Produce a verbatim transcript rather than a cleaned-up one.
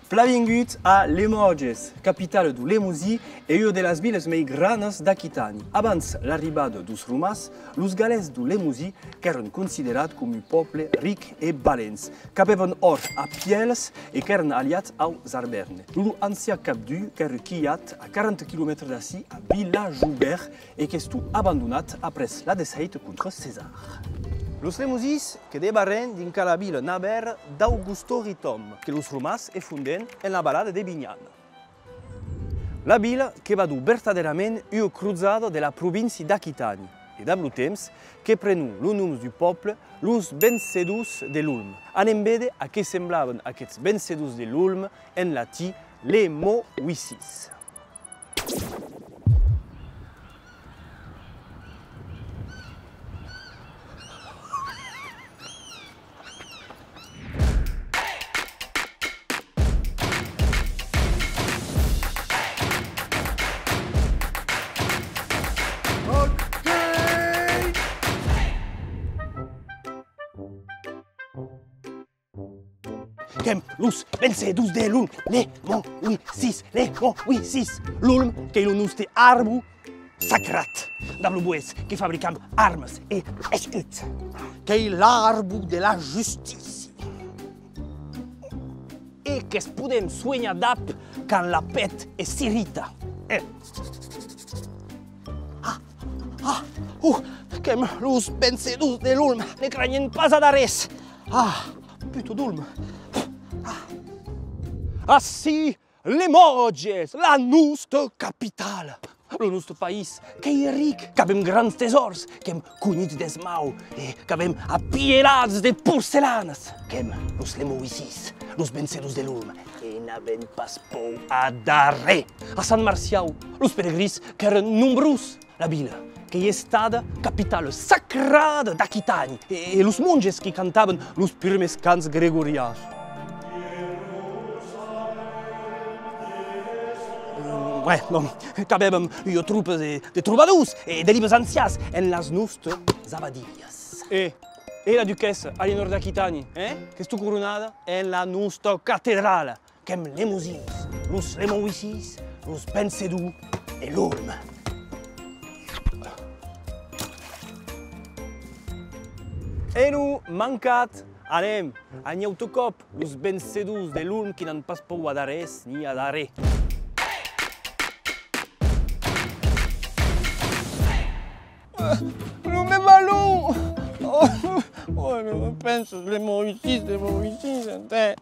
Plan vengut a Lemòtges, capitala deu Lemosin e ua de las vilas mei granas d'Aquitània. Abans l'arribada deus romans, los galècs deu Lemosin qu'èran considerats coma un pòble ric e valents, qu'avèvan òr a pièls e qu'èran aliats aus Arvèrnes. Lo, lo ancian capdun qu'èra quilhat a quaranta quilomètres d'ací, a Vilajoubèrt, e qu'estó abandonat après la desfèita contra Cesar. Los Lemosins que debarrèn dinc a la vila navèra d'Augustoritum, que los romans e fondèn en la valada de Vinhana. La vila que vadó vertadèrament ua crosada de la província d'Aquitània, e dab lo temps que prenon lo nom deu pòble los Vencedors de l'Olm. Anem véder a qué semblavan aqueths Vencedors de l'Olm, en latin Lemovicis. Qu'èm los Vencedors de l'Olm, Lemovicis, Lemovicis. L'olm qu'ei lo noste arbo sacrat. Dab lo boès que fabricam armas e escuts. Qu'ei l'arbo de la justícia. E que's podem suenhar dab quand la pèth es irrita. Eh. Ah, ah, uh, qu'èm los Vencedors de l'Olm, ne cranhem pas ad arrés. Ah, puta d'Olm. Ah. Ací, Lemòtges, la nosta capitala. Lo noste país, qu'ei ric, qu'avem grans tesòrs, qu'èm conhits des maus e qu'avem apielats de porcelanas. Qu'èm los Lemovicis, los Vencedors de l'Olm, e n'avem pas paur ad arré. A Sant Marciau, los pelegrins qu'èran nombrós. La vila qu'ei estada capitala sacrada d'Aquitània, e, e los monges que cantavan los prumèrs cants gregorians. Mm, ouais, bon, qu'avèvam ua tropa de, de trobadors e de libres ancians en las nostas abadias. E, e la duquessa Alienòr d'Aquitània, eh? Qu'estó coronada en la nosta catedrala. Qu'èm Lemosins, los Lemovicis, los Vencedors de l'Olm. E non, mancat! Anem, a un aute còp, los Vencedors de l'Olm qui n'an pas paur ad arrés ni ad arré. Lo me balon! Oh, oh, non, penses, Lemovicis, Lemovicis, entès?